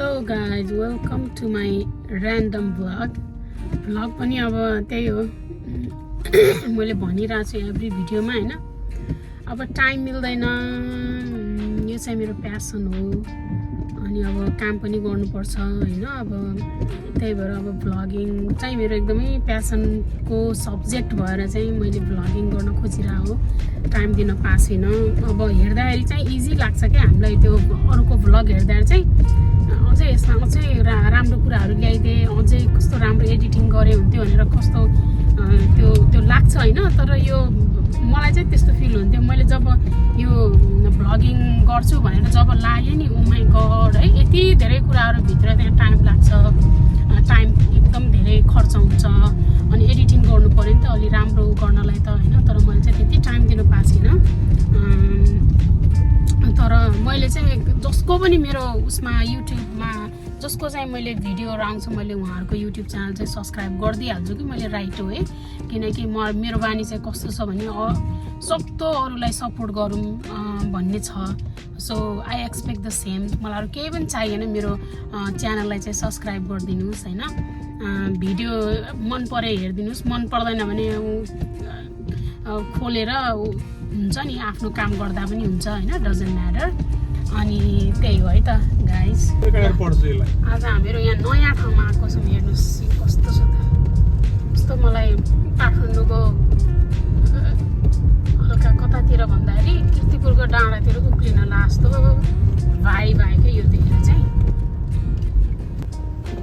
Hello guys welcome to my random vlog पनि अब त्यही हो मैले भनिरहेको छु एभ्री भिडियोमा हैन। अब टाइम मिल्दैन, यो चाहिँ मेरो प्यासन हो अनि अब काम पनि गर्नुपर्छ हैन। अब त्यही भएर अब भ्लगिङ चाहिँ मेरो एकदमै प्यासनको सब्जेक्ट भएर चाहिँ मैले भ्लगिङ गर्न खोजिरहेको हो। टाइम दिन पास छैन। अब हेर्दाखेरि चाहिँ इजी लाग्छ क्या हामीलाई, त्यो अरूको भ्लग हेर्दाखेरि चाहिँ अझै यसमा अझै राम्रो कुराहरू ल्याइदिए, अझै कस्तो राम्रो एडिटिङ गरे हुन्थ्यो भनेर कस्तो त्यो लाग्छ हैन। तर यो मलाई चाहिँ त्यस्तो फिल हुन्थ्यो मैले जब यो भ्लगिङ गर्छु भनेर जब लाग्यो नि, ओ माई गड है, यति धेरै कुराहरू भित्र त्यहाँ टाइम लाग्छ, टाइम एकदम धेरै खर्च हुन्छ अनि एडिटिङ गर्नु पर्यो नि त अलि राम्रो गर्नलाई त हैन। तर मैले चाहिँ त्यति टाइम दिनु पाएको छैन। तर मैले चाहिँ जसको पनि मेरो उसमा युट्युबमा जसको चाहिँ मैले भिडियोहरू आउँछ मैले उहाँहरूको युट्युब च्यानल चाहिँ सब्सक्राइब गरिदिइहाल्छु कि मैले, राइट हो है। किनकि मेरो बानी चाहिँ कस्तो छ भने सक्दो अरूलाई सपोर्ट गरौँ भन्ने छ। So I expect the same. मलाई अरू केही पनि चाहिएन, मेरो च्यानललाई चाहिँ सब्सक्राइब गरिदिनुहोस् हैन। भिडियो मन परे हेरिदिनुहोस्, मन पर्दैन भने खोलेर हुन्छ नि, आफ्नो काम गर्दा पनि हुन्छ हैन, डजन्ट म्याटर। अनि त्यही हो है त गाइस। आज हामीहरू यहाँ नयाँ ठाउँमा आएको छौँ, हेर्नुहोस् कस्तो छ त। कस्तो मलाई काठमाडौँको हल्का कतातिर भन्दाखेरि कीर्तिपुरको डाँडातिर उक्लिन लास्तो भाइ के यो देखेर चाहिँ।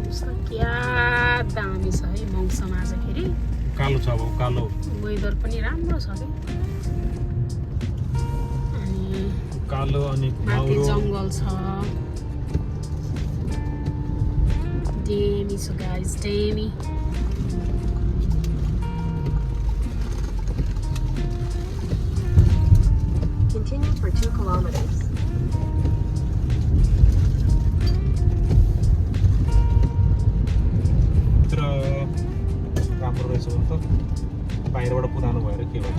कस्तो क्या दामी छ है मौसम आजखेरि। कालो छ, अब कालो वेदर पनि राम्रो छ कि, कालो अनि माथि जङ्गल छ। डेमी छ guys, Demi. Continue for 2 kilometers. भित्र राम्रो रहेछ त, बाहिरबाट पुरानो भएर के भयो।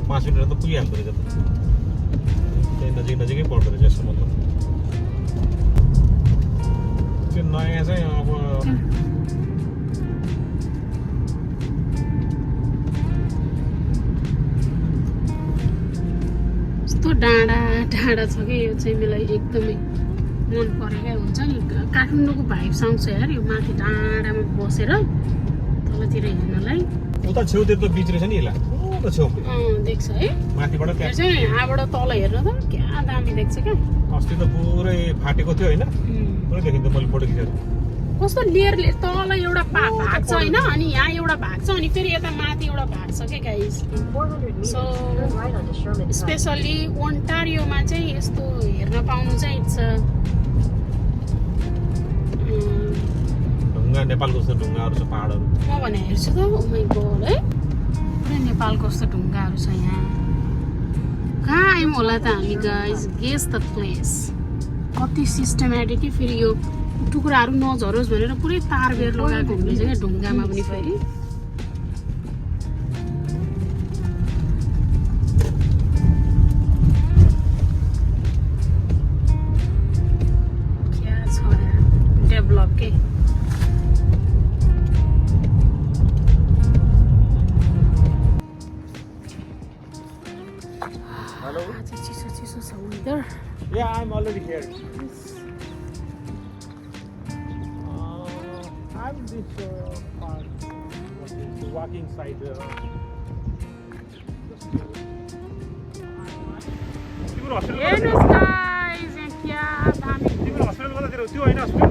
5 मिनट त पुगिहाल्दो रहेछ त, त्यही नजिकै पर्दो रहेछ यसको मतलब। त्यो नयाँ चाहिँ अब यस्तो डाँडा छ कि यो चाहिँ मलाई एकदमै मन परेकै हुन्छ नि। काठमाडौँको भाइब्स आउँछ यार यो माथि डाँडामा बसेर तलतिर हेर्नलाई। उता छेउतिर त बिच रहेछ नि यसलाई छेउ देख्छ है माथिबाट हेर्छ नि, यहाँबाट तल हेर्न त क्या दामी देख्छ क्या। अस्ति त पुरै फाटेको थियो हैन, पुरै देखिन्छ। मैले फोटो खिचेर कस्तो लेयर तल एउटा भाग छ हैन, अनि यहाँ एउटा भाग छ, अनि फेरि यता माथि एउटा भाग छ क्या गाइस। सो स्पेसली ओन्टारियोमा चाहिँ यस्तो हेर्न पाउनु चाहिँ छ। ढुङ्गा नेपालको जस्तो ढुङ्गाहरू छ, पहाडहरू। म भने हेर्छु त, ओ माई गॉड है, पुरै नेपालको जस्तो ढुङ्गाहरू छ यहाँ। कहाँ आयौँ होला त हामी गाइस, गेस द प्लेस। कति सिस्टमेटिक कि फेरि यो टुक्राहरू नझरोस् भनेर पुरै तार बेर लगाएको हुन्छ क्या ढुङ्गामा पनि। फेरि क्या छ यहाँ डेभलप के। हेलो, चिसो छ weather. Yeah I am already here. I'm this part, the walking side. तिम्रो हस्पिटल हेर्नुहोस् गाइस यहाँ क्या दामी। तिम्रो हस्पिटल कतातिर त्यो हैन हस्पिटल?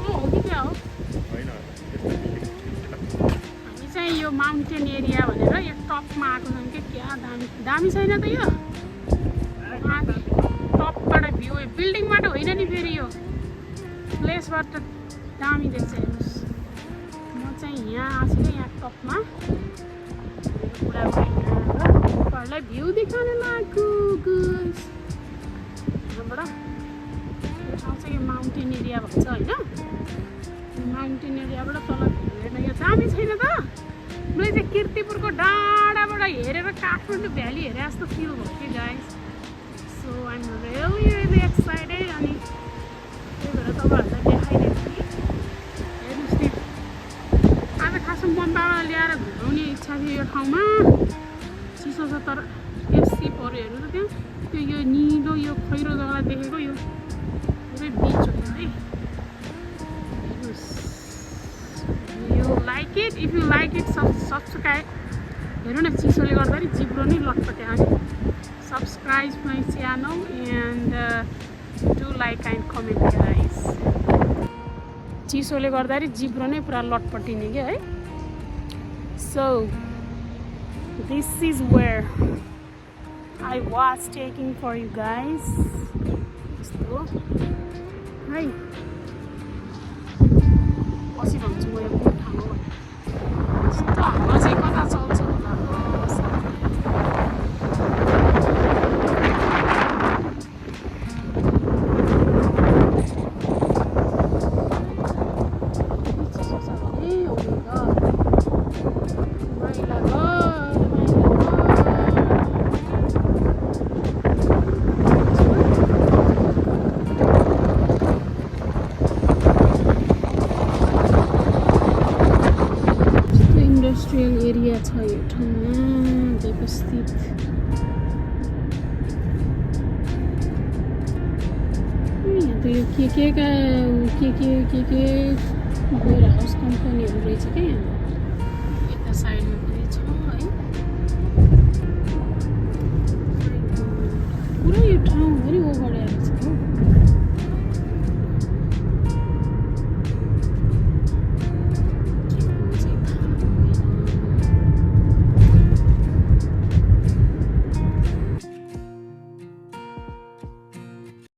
हो कि क्या हो? हैन, हामी चाहिँ यो माउन्टेन एरिया भनेर यो टपमा आएको छौँ कि क्या दामी छैन त यो। माथि टपबाट भ्यू, बिल्डिङबाट होइन नि फेरि यो प्लेसबाट दामी देख्छ। हेर्नुहोस् म चाहिँ यहाँ आएको छु क्या, यहाँ टपमा बुढाबुढीहरूलाई भ्यू देखाउन लागेको गुस। यहाँबाट यो ठाउँ चाहिँ यो माउन्टेन एरिया भन्छ होइन। माउन्टेन एरियाबाट तल हेर्न यो दामी छैन त। मैले चाहिँ किर्तिपुरको डाँडाबाट हेरेर काठमाडौँ भ्याली हेरे जस्तो फिल भयो कि guys so I am really excited अनि त्यही भएर तपाईँहरूलाई देखाइदिएको थिएँ हेर्नुहोस् नि आज खासमा मम्बाबाट ल्याएर घुमाउने इच्छा थियो यो ठाउँमा चिसो छ तर यो सिपहरू हेर्नु त त्यहाँ त्यो यो निलो यो खैरो जग्गा देखेको यो पुरै बिच हो है You like it? If you like it, subscribe. हेर्नु न चिसोले गर्दाखेरि जिब्रो नै लटपटे आयो Subscribe my channel and do like and comment guys. चिसोले गर्दाखेरि जिब्रो नै पुरा लटपटिने के है So this is where I was taking for you guys. यस्तो है पछि भन्छु म यो कुन ठाउँ हो यस्तो हावा चाहिँ कता चल्छ होला इन्डस्ट्रियल एरिया छ यो ठाउँमा व्यवस्थित यहाँ त यो के वेयर हाउस कम्पनीहरू रहेछ क्या यहाँ